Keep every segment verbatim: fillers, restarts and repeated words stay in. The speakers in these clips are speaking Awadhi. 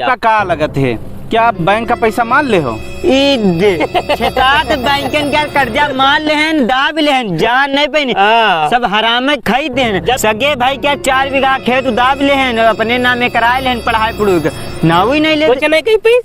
आपका का लगत है, क्या आप बैंक का पैसा मार ले हो? ई दे, छह सात बैंकन के कर्जा मार लेहन, दाब लेहन, जान नहीं पैनी। हाँ। सब हराम में खाई देन। जब सगे भाई क्या चार बीघा खेत दाब लेहन, अपने नामे कराए लेहन पढ़ाई पढ़ू के। ना हुई नहीं ले। कुछ नहीं कही पी।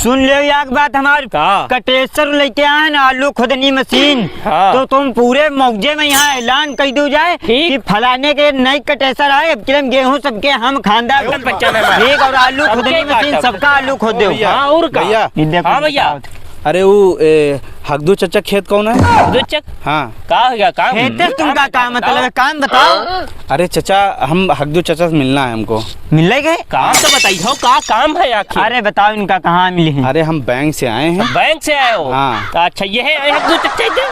सुन ले एक बात हमार। का? कटेसर लेके आए ना आलू खुदनी मशीन। हाँ। तो तुम पूरे मौजे में यहाँ ऐलान कर दो जाए ठीक। कि फलाने के नई कटेसर आए, अब किरम गेहूं सबके हम खानदार गेहूं बच्चा नहीं मारे। ठीक, और आलू सबके खुदनी मशीन काटा। सबका आलू खोद दो। भैया, हाँ, और का? भैया। ये देखो, हाँ, भैया। बताओ। अरे वो, ए, हगदू चचा खेत कौन है? हगदू चचा? हाँ। का हो गया, काम? खेते से तुमका का मतलब है? काम बताओ। अरे चचा, हम हगदू चचा से मिलना है हमको। मिले गए? काम तो बताइए, का काम है आखिर? अरे बताओ, इनका कहाँ मिले हैं? अरे हम बैंक से आए हैं। बैंक से आए हो? हाँ। तो अच्छा, ये है हगदू चचा इधर?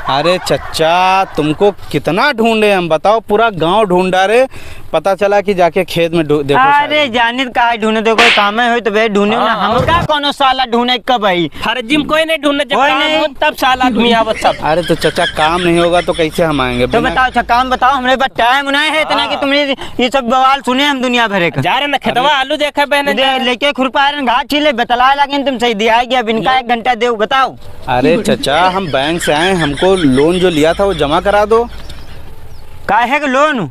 अरे चचा, तुमको कितना ढूंढे हम, बताओ, पूरा गांव ढूंढा रे, पता चला कि जाके खेत में ढू-, देखो अरे शायद। जानित काहे ढूंढे, देखो काम है होई तो बे ढूंढे ना, हाँ। हमका कौनो साला ढूंढे कब आई? फर्जी में कोई नहीं ढूंढे, जब कोई काम नहीं। हो तब साला आदमी आवत सब। अरे तो चचा काम नहीं होगा तो कैसे हम आएंगे? तो बिना बताओ, अच्छा काम बताओ, हमरे पास टाइम नहीं है इतना कि हाँ। तुमने ये सब बवाल सुने हम दुनिया भरे का। जा रहे ना खेतवा अरे। आलू देखे बहने दे, जा रहे। लेके खुरपा रहे घास छीले, बतला लगे तुम सही दिया गया, अब इनका लो। एक घंटा दे बताओ। अरे चचा, हम बैंक से आए, हमको लोन जो लिया था वो जमा करा दो। काहे के लोन?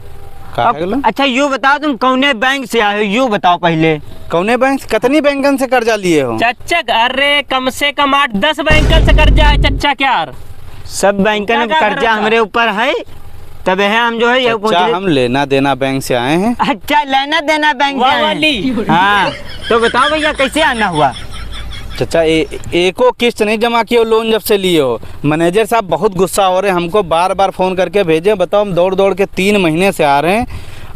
काहे के अब लोन? अच्छा, यो बताओ, तुम कौने बैंक से आए हो, यो बताओ पहले। कौने बैंक से? कितनी बैंकन से कर्जा लिए हो? चच्चा, अरे, कम से कम आठ दस बैंकन से कर्जा है, चच्चा, क्या यार? सब बैंकन में कर्जा हमरे ऊपर है, तब है हम जो है, ये चच्चा, हम लेना देना बैंक से आए हैं। अच्छा, लेना देना बैंक से आए हैं। हाँ, तो बताओ भैया, कैसे आना हुआ? चच्चा, ए-, एको किस्त नहीं जमा किए हो, लोन जब से लिए हो। मैनेजर साहब बहुत गुस्सा हो रहे हैं, हमको बार-बार फोन करके भेजे, बताओ, हम दौड़-दौड़ के तीन महीने से आ रहे हैं,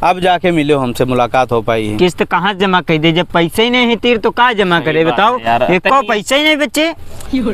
अब जाके मिले हो हमसे, मुलाकात हो पाई है। किस्त कहाँ जमा कर दे, जब पैसे ही नहीं है तीर तो का जमा करे, बताओ? एको पैसे ही नहीं बचे।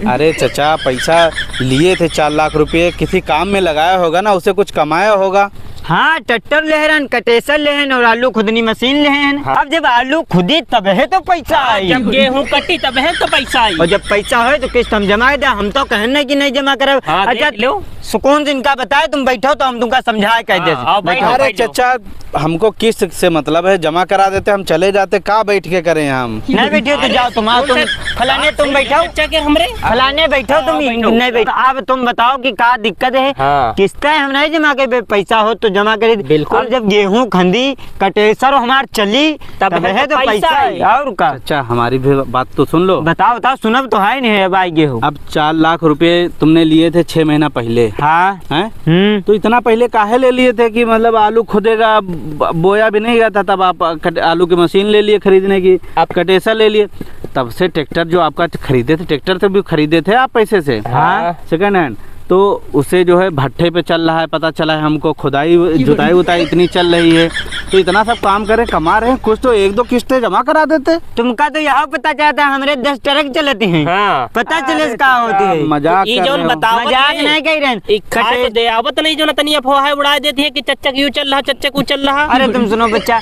अरे चचा, पैसा लिए थे चार लाख रुपए, किसी काम में लगाया होगा ना, उसे कुछ कमाया होगा। हाँ, ट्रैक्टर लेहरन, कटेसर लेहन और आलू खुदनी मशीन लेहन। हाँ। अब जब आलू खुदी तबहे तो पैसा आई। जब गेहूं कटी तबहे तो पैसा आई। और जब पैसा होए तो किस्त हम जमाए दे, हम तो कहन नहीं कि नहीं जमा करब। हाँ, अच्छा, देख लो। सुकून से इनका बताए, तुम बैठो तो हम तुमका समझाए कह दे। हाँ, आओ, बैठो। अरे बैठो। चचा, हमको किस्त से मतलब है, जमा करा देते, हम चले जाते, का बैठ के करें हम? नहीं बैठो तो जाओ तुम, आओ तुम, फलाने तुम बैठो। चचा के हमरे? फलाने बैठो तुम, हाँ, बैठो। नहीं बैठो। अब तुम बताओ कि का दिक्कत है? हाँ। किस्त है, हम नहीं जमा के, पैसा हो तो जमा करे। बिल्कुल। अब जब गेहूं खंदी, कटेसर हमार चली, तब तब है है तो तो पैसा पैसा आई। आई, और का? अच्छा, हमारी भी बात तो सुन लो। बताओ, बताओ, सुनब तो है नहीं, अब आई गेहूं। अब चार लाख रुपए तुमने लिए थे छह महीना पहले। हाँ। हैं? हम्म। तो इतना पहले काहे ले लिए थे कि मतलब आलू खुदेगा, ब-, बोया भी नहीं गया था, तब आप कट-, आलू की मशीन ले लिए खरीदने की, आप कटेसर ले लिए, तब से ट्रैक्टर जो आपका खरीदे थे, ट्रैक्टर तो भी खरीदे थे आप पैसे से, हाँ। Second hand, तो उसे जो है भट्ठे पे चल रहा है, पता चला है हमको, खुदाई, जुताई उताई इतनी चल रही है, तो इतना सब काम करें, कमा रहे हैं, कुछ तो एक दो किस्तें जमा करा देते। तुमका तो यह पता चलता है, हमरे दस ट्रक चलते हैं। हाँ। पता चले अरे का होती है। मजाक ई कर जौन रहे हो। बतावत मजाक है। नहीं कह रहे हैं। ई खाए तो कटे- दे आवत नहीं, जो ना तनी अफवाह उड़ा देती है कि चच्चा के यू चल रहा, चच्चा के ऊ चल रहा। अरे तुम सुनो बच्चा,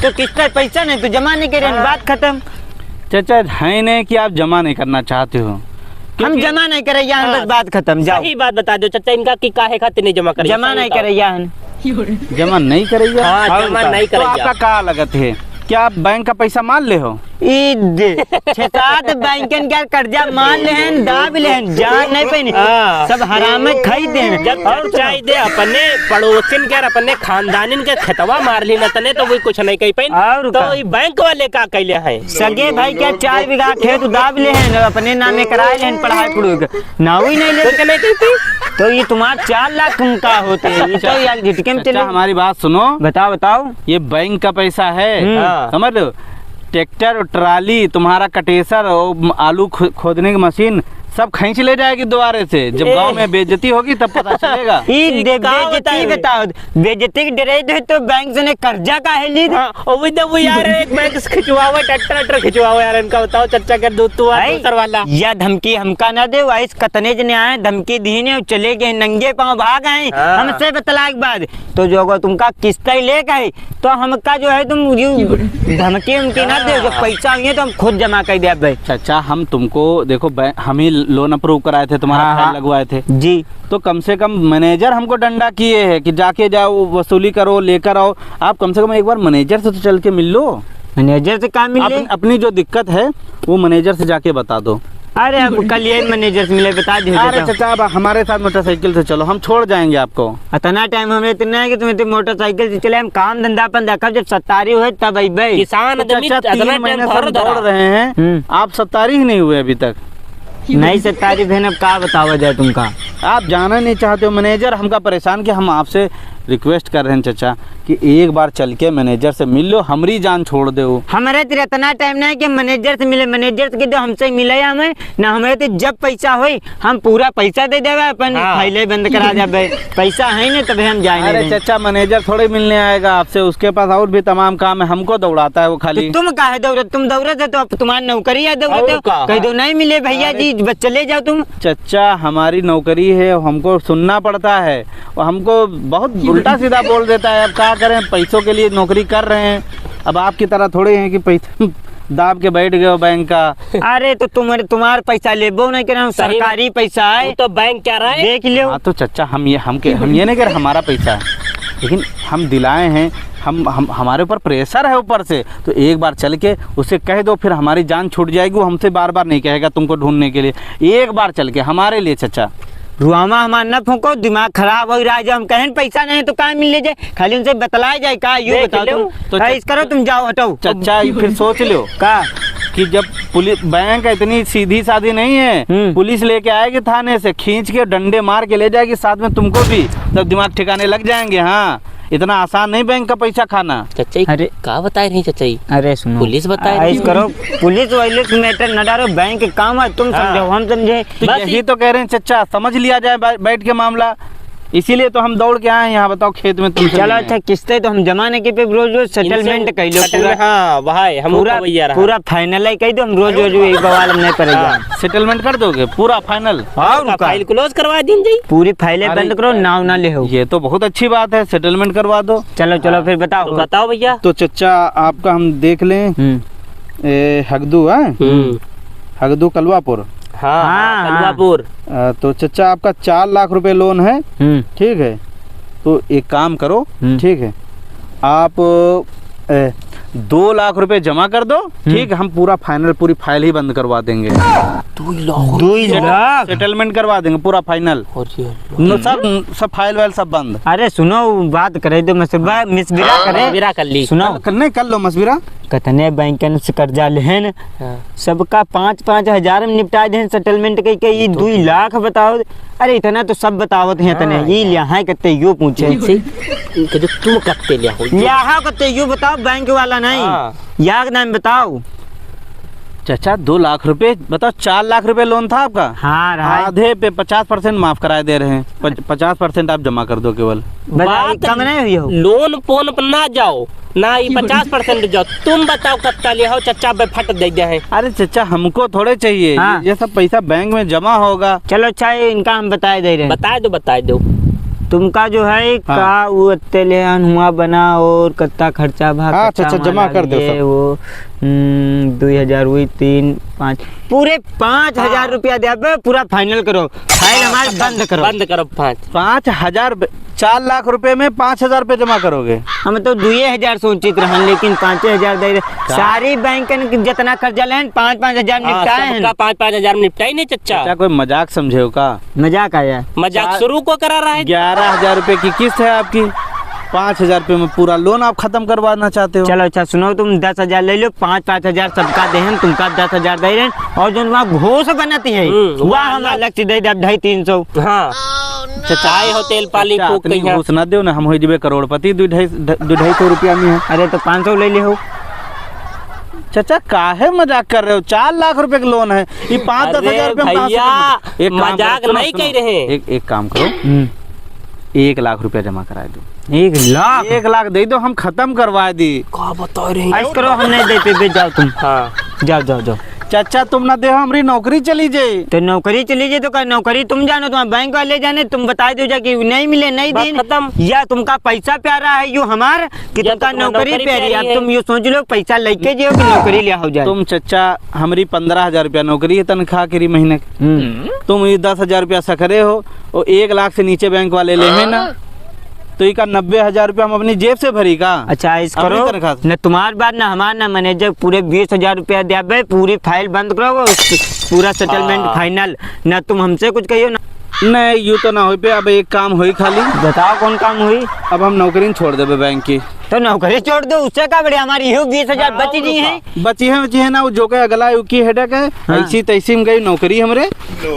तो किस्ता पैसा नहीं, तो जमा नहीं कर रहे हैं, हाँ। बात खत्म। चच्चा, है नहीं कि आप जमा नहीं करना चाहते हो। हम क्योंकि जमा नहीं करे, यहाँ बस हाँ। बात खत्म, जाओ। सही बात बता दो चच्चा, इनका कि काहे खातिर नहीं जमा करे, जमा सही नहीं बताओ। करे, यहाँ। जमा नहीं करे, यहाँ। हाँ, और जमा बता। नहीं करे, तो यहाँ। आपका का लगत है? क्या आप बैंक का पैसा मार ले हो? ई दे, छह सात बैंकन के कर्जा मान लेहन, दाब लेहन, जान नहीं पैनी। हाँ। सब हराम में खाई देहन। जब और चच्चा का? ई दे अपने पड़ोसिन के और अपने खानदानिन के खेतवा मार ली न तने तो वो कुछ नहीं कही पैन। और तो का? ई बैंक वाले का कैले हैं? सगे भाई के चार बीघा खेत दाब लेहन, अपने नामे कराए लेहन पढ़ाई पढ़ू के। ना हुई नहीं ले। तो क्या नहीं कही पैन? तो ये तुम्हार चार लाख तुम का होते हैं? ये तो यार झिटके में चच्चा, चले। हमारी बात सुनो। बताओ, बताओ। ये बैंक का पैसा है, हम्म। हाँ। समझ लो? ट्रैक्टर और ट्राली, तुम्हारा कटेसर और म-, आलू खो-, खोदने की मशीन, सब खींच ले जाएगी दोबारे से। जब ए। गांव में बेइज्जती होगी, तब पता चलेगा। ई ई दे-, का बेइज्जती बताए? बताओ, बेइज्जती के डरे दे तो बैंक से ने कर्जा काहे ली? हाँ, और वो दे वो यार, एक बैंक से खिंचवावे, ट्रैक्टर, ट्रैक्टर खिंचवावे यार, इनका बताओ, चच्चा कर दो, तू आ अरे, दूसर वाला। या धमकी हमका ना दे, वाइस कतने जने आए, धमकी दीने और चले गए, नंगे पाँव भाग आए, हाँ। हमसे बतलाए के बाद। तो जो अगर तुमका किस्त ही लेके आई, तो हमका जो है तुम जो धमकी उमकी ना दे, जो हाँ। पैसा हुई है तो हम खुद जमा कर दे भाई। चच्चा, हम तुमको, देखो, बै-, हम ही loan approve कराए थे, तुम्हारा हाँ, file हाँ। लगवाए थे। जी। तो कम से कम मैनेजर हमको डंडा किए है कि जाके जाओ, वसूली करो, लेकर आओ। आप कम से कम एक बार मैनेजर से तो चल के मिल लो। मैनेजर से काम मिले? अपनी जो दिक्कत है, वो मैनेजर से जाके बता दो। अरे, हम कल यही मैनेजर से मिले, बता दियो अरे चाचा। चाचा, अब हमारे साथ मोटरसाइकिल से चलो, हम छोड़ जाएंगे आपको। इतना टाइम हमें इतना है कि तुम इतनी मोटरसाइकिल से चले, हम काम धंधा अपन देखब, जब सत्तारी होए तब अइबे। किसान तो आदमी चाचा, इतना तीन टाइम महीने से थोड़ा हम दौड़ धरा। रहे हैं, हम्म। आप सत्तारी ही नहीं हुए अभी तक। नहीं सत्तारी बहन, अब का बतावा जाए तुमका? आप जाना नहीं चाहते हो, मैनेजर हमका परेशान किया, हम आपसे रिक्वेस्ट कर रहे हैं चाचा कि एक बार चल के मैनेजर से मिल लो, हमरी जान छोड़ दे हो। हमरे तो इतना टाइम नहीं है कि मैनेजर से मिले, मैनेजर से कह दो हमसे मिले हमें ना, हमरे तो जब पैसा होई हम पूरा पैसा दे देवे, अपन हाँ। फाइले बंद करा जाबे। पैसा है नहीं तबे हम जाए अरे नहीं। चाचा, मैनेजर थोड़े मिलने आएगा आपसे, उसके पास और भी तमाम काम है, हमको दौड़ाता है वो खाली। तो तुम काहे दौड़त, तुम दौड़त है तो अब तुम्हारी नौकरी है, दौड़त और हो। का? कह दो नहीं मिले भैया अरे जी, बस चले जाओ तुम। चच्चा, हमारी नौकरी है, हमको सुनना पड़ता है, वो हमको बहुत उल्टा सीधा बोल देता है। अब क्या करें, पैसों के लिए नौकरी कर रहे हैं, अब आपकी तरह थोड़े हैं कि पैसा दाब के बैठ गए हो बैंक का। अरे तो तुम्हारे, तुम्हार पैसा लेबो नहीं करे, सही में। सरकारी पैसा है। वो तो बैंक क्या रहा है? देख लियो। हाँ तो चच्चा, हम ये, हम के, हम ये नहीं कह रहे हमारा पैसा है, लेकिन हम दिलाए हैं, हम, हम, हमारे ऊपर प्रेशर है ऊपर से, तो एक बार चल के उसे कह दो, फिर हमारी जान छूट जाएगी, वो हमसे बार बार नहीं कहेगा तुमको ढूंढने के लिए। एक बार चल के हमारे लिए चच्चा। रुआमा हमार न फूंको, दिमाग खराब हो रहा है, जो हम कहें पैसा नहीं तो कहाँ मिल ले जाए, खाली उनसे बतलाए जाए का, यू देख बताओ लो। तुम। तो हाँ, चच-, इस करो तुम जाओ, हटाओ। चच्चा, ये फिर सोच लो का? कि जब पुलिस, बैंक इतनी सीधी साधी नहीं है, हम्म। पुलिस लेके आएगी थाने से, खींच के डंडे मार के ले जाएगी साथ में तुमको भी, तब दिमाग ठिकाने लग जाएंगे। हाँ, इतना आसान नहीं बैंक का पैसा खाना। चच्चा, अरे। का बताए रही चच्चा? अरे सुनो। पुलिस बताए आ, रही। इस करो, पुलिस वाले मैटर न डालो, बैंक के काम है, तुम हाँ। समझाओ, हम समझे। तो बस यही ये तो कह रहे हैं चच्चा, समझ लिया जाए बै-, बैठ के मामला, इसीलिए तो हम दौड़ के आए हैं यहाँ। बताओ, खेत में तुमसे चलो, मिलने। अच्छा, किस्ते तो हम जमा नहीं की पे, रोज रोज सेटलमेंट इनसे कर लो सेटलमेंट, पूरा। हाँ भाई, हम पूरा, भैया रहा। पूरा फाइनल है, कह दो, हम रोज रोज यही बवाल में नहीं पड़ेगा। हाँ, सेटलमेंट कर दोगे पूरा फाइनल? और का? फाइल क्लोज करवा दीन जी। पूरी फाइलें अरे, बंद करो, नाव ना ले हो। ये तो बहुत अच्छी बात है, सेटलमेंट करवा दो। चलो, चलो, हाँ। फिर बताओ। तो बताओ भैया। तो चच्चा, आपका हम देख लें। हम्म। ए, हगदू है? हम्म। हगदू कलवापुर। हाँ, हाँ, हाँ, हाँ। कलवापुर। अ, तो चच्चा, आपका चार लाख रुपए लोन है, हम्म। ठीक है? तो एक काम करो, हम्म। ठीक है, आप, ए, दो लाख रुपए जमा कर दो, हम्म। ठीक है? हम पूरा फाइनल, पूरी फाइल ही बंद करवा देंगे। दो लाख? दो लाख? सेटलमेंट करवा देंगे पूरा फाइनल। और ये नो, सब, सब फाइल वाइल सब बंद। अरे सुनो, बात करे दो, मसबा, मिसबिरा करे। मिसबिरा कर ली। सुनो। कर, नहीं, कर लो मसबिरा। कितने बैंकन से कर्जा लेहन, हाँ। सबका पाँच पाँच हजार में निपटा देहन सेटलमेंट कइ के, ई तो दुई लाख बताओ। अरे इतना तो सब बतावत हैं, इतने। हाँ, ई यार। लिया है कत्ते, यो पूछे। इनसे, इनके जो तुम कत्ते लिया हो, यो। लिया है कत्ते, यो बताओ, बैंक वाला नहीं। हाँ। याद नाम बताओ। चाचा, दो लाख रुपए, बताओ, चार लाख रुपए लोन था आपका? हाँ, रहा है। आधे पे पचास परसेंट माफ कराए दे रहे हैं, पच-, पचास परसेंट आप जमा कर दो केवल। बताओ, बात कम नहीं हुई हो। लोन पोन पर ना जाओ, ना, ये पचास परसेंट जाओ। तुम बताओ, कत्ता ले हो, चच्चा बे फट दे दे हैं। अरे चच्चा, हमको थोड़े चाहिए। हाँ। ये सब पैसा बैंक में जमा होगा। चलो अच्छा, ये इनका हम बताए दे रहे हैं। बताए दो, बताए दो। तुमका जो है, हाँ। का वो अत्ते ले आन हुआ बना और कत्ता खर्चा भा, हाँ, कत्ता चच्चा, जमा माला कर दो ये सब। वो, हम्म, दुई हजार हुई, तीन, पाँच, पूरे पाँच हजार हाँ। रुपया दे, अब पूरा फाइनल करो, फाइल हमारे बंद करो। बंद करो पाँच। पाँच हजार रुपये, चार लाख रुपए में पाँच हजार रुपए जमा करोगे? हम तो दुए हजार सोचित रहन, लेकिन पाँचे हजार दे रहे। का? सारी बैंकन के जितना कर्जा लेन, पाँच पाँच हजार हाँ, निपटाए हैं। सबका पाँच पाँच हजार में निपटाई नहीं, चच्चा। चच्चा, कोई मजाक समझे हो का? मजाक आया। मजाक चार शुरू को करा रहा है। ग्यारह हजार रुपए की किस्त है आपकी, पाँच हजार रुपए में पूरा लोन आप खत्म करवाना चाहते हो। चलो अच्छा, सुनो, तुम दस हजार ले लो, पाँच पाँच हजार सबका देहन, तुमका दस हजार दे रहे हैं, और जो वहाँ घोष बनती है, हम्म, वह वह हम अलग। अलग से दे दे, ढाई तीन सौ। हाँ। चच्चा, आए हो तेल पानी चच्चा, फूक इतनी के यहाँ। घूस ना दो ना, हम हो जबे करोड़पति दो ढाई, दो ढाई सौ रुपया में है। अरे तो पाँच सौ ले ले हो। चच्चा, काहे मजाक कर रहे हो? चार लाख रुपए का लोन है, ये पाँच दस हजार अरे रुपया हम कहाँ से भैया, देंगे? एक काम करो, मजाक सुनो, नहीं सुनो। कह रहे। एक, एक काम करो, हम्म। एक लाख रुपया जमा कराए दो। एक लाख? एक लाख दे दो, हम खत्म करवा दी। का बता रहे हैं? ऐस करो, हम नहीं देते, बे, जाओ तुम। हाँ। जाओ, जाओ, जाओ। चाचा, तुम ना दे, हमरी नौकरी चली जाए। तो नौकरी चली जाए तो का, नौकरी तुम जानो, तुम्हारे बैंक वाले जाने, तुम बता दो जा कि नहीं मिले, नहीं बात दिन। खत्म। या तुमका पैसा प्यारा है, यो हमार, कि या तुमका तो तुम्हारी नौकरी नौकरी प्यारी प्यारी है। है। तुम यो सोच लो, पैसा लेके जियो कि नौकरी ले हो जाए। तुम चाचा, हमरी पन्द्रह हजार रुपया नौकरी है, तनख्वाह करी महीने की। हम्म। तुम ये दस हजार रुपया सखरे हो, और एक लाख से नीचे बैंक वाले ले हैं ना। तो इका नब्बे हजार रुपया हम अपनी जेब से भरी का? अच्छा, ऐस अपनी करो, तनख्वाह से। न तुम्हार बात, न हमार, न मैनेजर, पूरे बीस हजार रुपया देबे, पूरी फाइल बंद करो, पूरा सेटलमेंट हाँ। फाइनल, न तुम हमसे कुछ कहियो, न नहीं, यू तो ना होई पे, अब एक काम होई खाली। बताओ, कौन काम होई? अब हम नौकरी न छोड़ देबे बैंक की। तो नौकरी छोड़ दो, उससे का बढ़िया, हमारी यू बीस हजार हाँ, बची वो जी तो हैं। बची है, बची है ना, वो जो के अगला है, उकी हेडेक है। हाँ। ऐसी तैसी में गई नौकरी हमरे,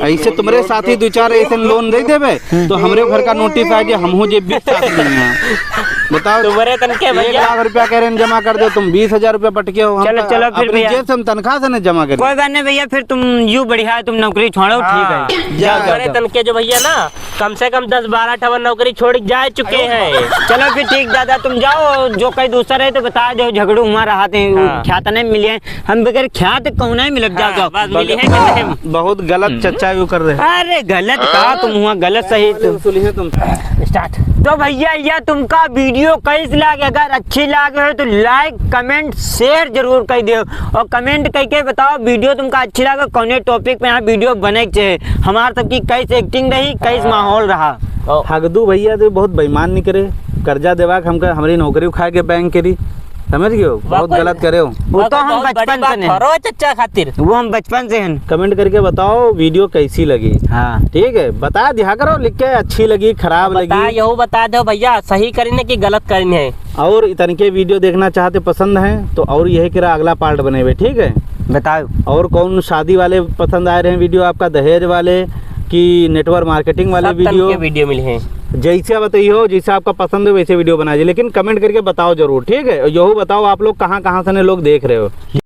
ऐसे तुम्हरे साथी दो चार ऐसे लोन दे देबे, तो हमरे घर का नोटिस आ जाए, हमहू जे बीस साथी नहीं है। बताओ, तुम्हरे तनके एक भैया। लाख रुपया कह रहे हैं जमा कर दो, तुम बीस हजार रुपया पटके हो, हम चलो, तो चलो फिर अपनी भैया। जेब से हम तनख्वाह से नहीं जमा करें। कोई बात नहीं भैया, फिर तुम यू बढ़िया है, तुम नौकरी छोड़ो, ठीक है। हाँ। जाओ, जाओ, तुम्हरे जाओ। तनके जो भैया ना, कम से कम दस बारह ठवन नौकरी छोड़ के जा चुके हैं। चलो फिर ठीक दादा, तुम जाओ, जो कहीं दूसरा रहे तो बता दो, झगड़ू हुआ रहा थे, हाँ। ख्यात नहीं मिले, हम बगैर ख्यात कौन नहीं मिलत, जाओ, हाँ, जाओ। बस मिली है कि नहीं? बहुत गलत हम्म। चर्चा यू कर रहे हैं। अरे गलत का तुम हुआ, गलत सही तुम। सुनिए तुम। स्टार्ट। तो भैया, ये तुमका वीडियो कैस लागे? अगर अच्छी लागे हो तो लाइक, कमेंट, शेयर जरूर कर दो और कमेंट करके बताओ वीडियो तुमका अच्छी लागे, कौने टॉपिक पे यहाँ वीडियो बने के चाहे। हमार सबकी कैस एक्टिंग रही, कैस माहौल रहा। ओ। हगदू भैया तो बहुत बेईमान निकरे, कर्जा देवा के हमका, हमरी नौकरी उखा के बैंक के री, समझ गयो? बहुत वाकई। गलत करे हो। वो तो वाकई हम बहुत बड़ी बचपन बात से नहीं। हो रो चच्चा खातिर। वो हम बचपन से हैं। कमेंट करके बताओ वीडियो कैसी लगी। हाँ। ठीक है, बता दिया करो लिख के, अच्छी लगी, खराब बता, लगी। यहू बता दो भैया, सही करीने कि गलत करीने है। और इतनके वीडियो देखना चाहते पसंद हैं तो और यही किरा अगला पार्ट बनेबे, ठीक है? बताओ। और कौन शादी वाले पसंद आ रहे हैं वीडियो आपका, दहेज वाले कि नेटवर्क मार्केटिंग वाले सब तन वीडियो? के वीडियो मिले हैं। जैसे बताइए हो, जैसे आपका पसंद है वैसे वीडियो बनाइए, लेकिन कमेंट करके बताओ जरूर, ठीक है? और यहू बताओ आप लोग कहाँ कहाँ से ने लोग देख रहे हो।